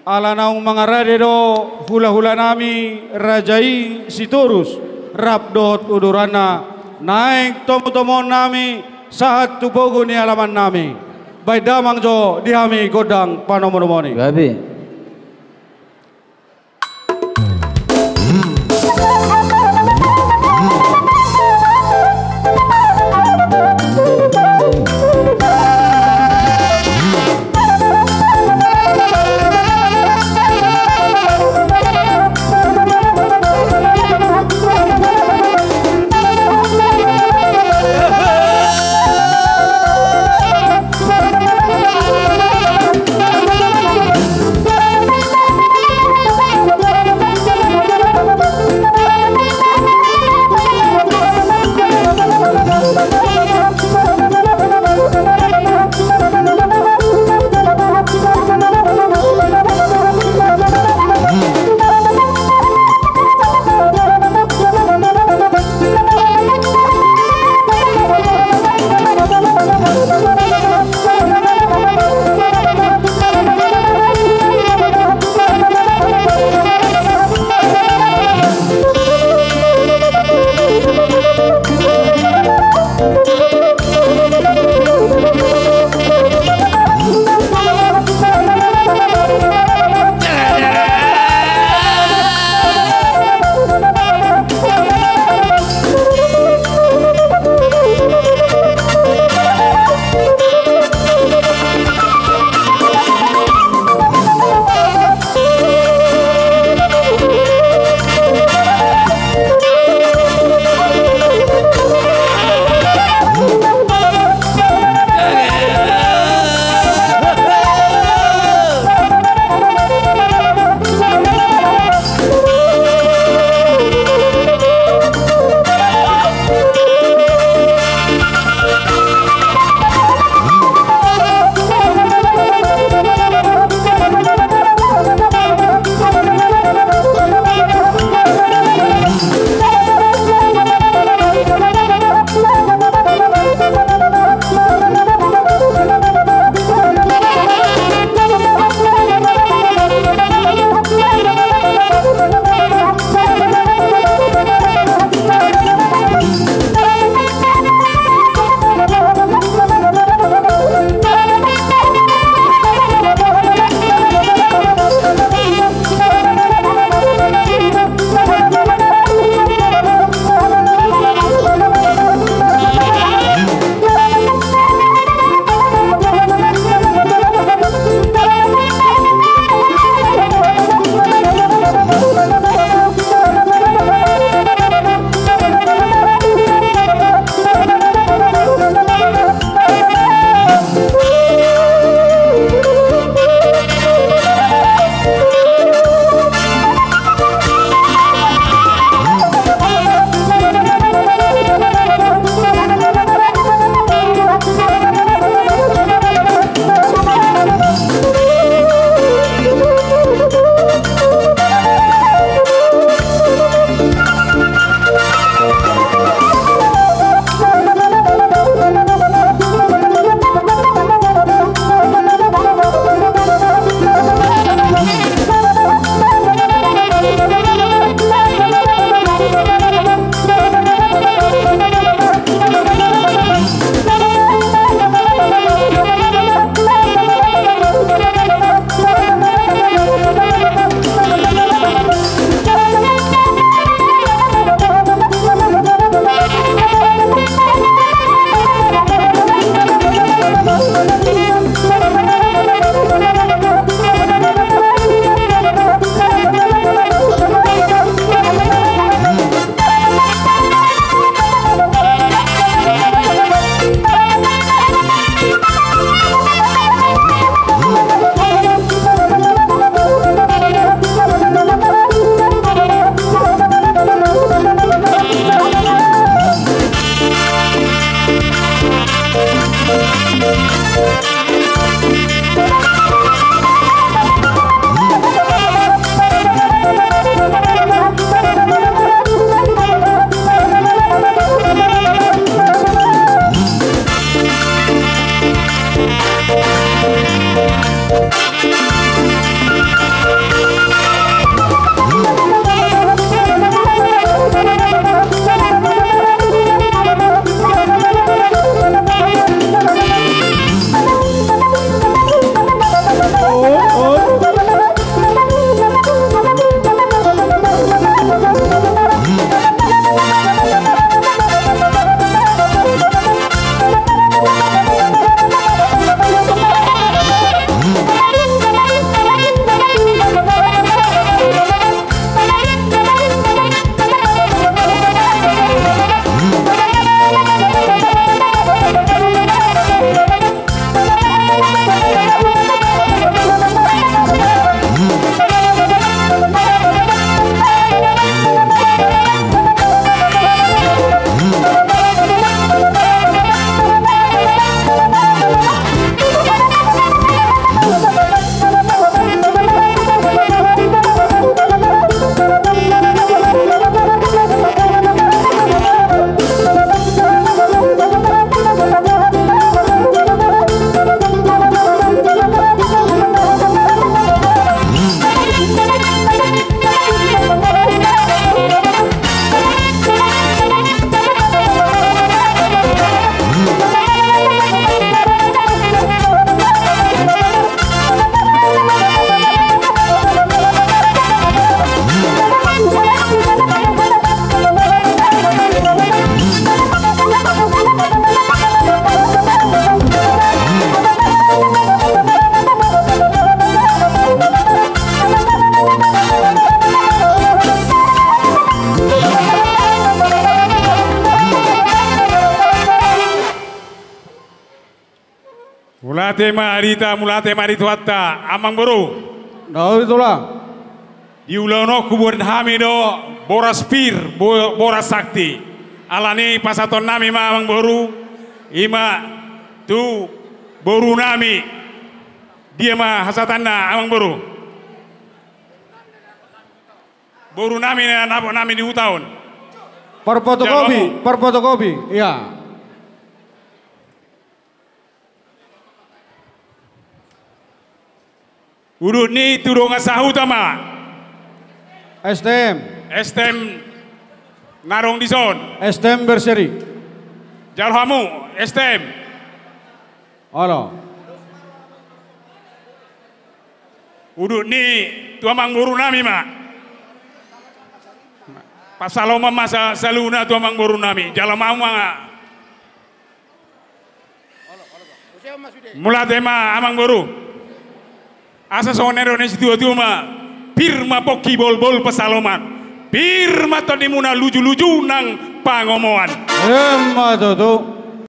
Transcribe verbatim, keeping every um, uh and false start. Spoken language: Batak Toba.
Ala naung mangarade do hulahulanami raja i Sitorus rap dohot uduranna, naeng tomutomuonnami sahat tu pogu ni alamannami. Baen damang jo di hami gondang panomunomuon i. Gabe. Mauliate ma di Tuhanta, mauliate ma di Tuhanta, amangboru. Nauli tulang. Di ulaon on huboan hami do boras pir, bo-, boras sakti. Alani i pasahatonnami ma amangboru, i ma tu borunami. Dia ma hasahatanna amangboru? Borunami na naponami di huta on. Parfotokopi, parfotokopi, ia. Udut ni i tu dongan sahuta ma. S T M. S T M na adong dison. S T M Berseri. Jalo hamu, S T M. Olo. Udut ni i tu amangborunami ma. Pansalongan ma sa-, saluhutna tu amangborunami. Jalo hamu ma. Mauliate ma amangboru. Asa songon na nidok ni situatua ma, pir ma pongki bolbol pansalongan, pir ma tondimuna lujuluju nang pangomoan. Emma tutu.